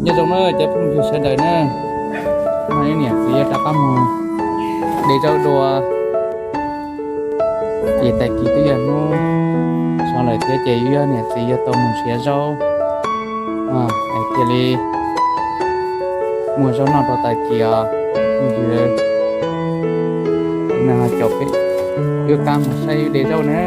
Nyob zoo na cov phooj ywg sawv daws na, hnub no niam txiv yuav rov qab mus de zaub dua, ces tag kis twb yog hnub so lawm thiab ces yog niam txiv yuav tau mus nrhiav zaub, cia li muag zaub noj rau tag kis os phooj ywg. Nim no caum peb wb qab mus saib wb de zaub na.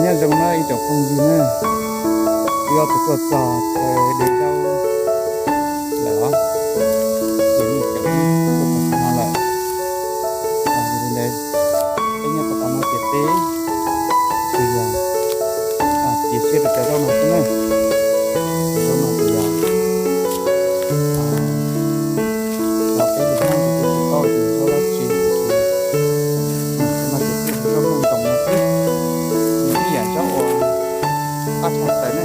Nyob zoo na ib tsoom phooj ywg na, wb ob tug tuaj txog chaw de zaub lawm os, ces nej cov tuaj txog qhov no lawm. Yog li ntawd, peb nyob tau qhov no ces peb cia siab rau cov zaub no xwb na. Cov zaub no ces yog cov peb lug noj ces peb tsis paub tias yog zaub dab tsi, no ces peb zaub noj ntoos no xwb, nws ib yam zaub uas qab tshaj plaws ne.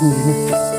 Ntsis ne.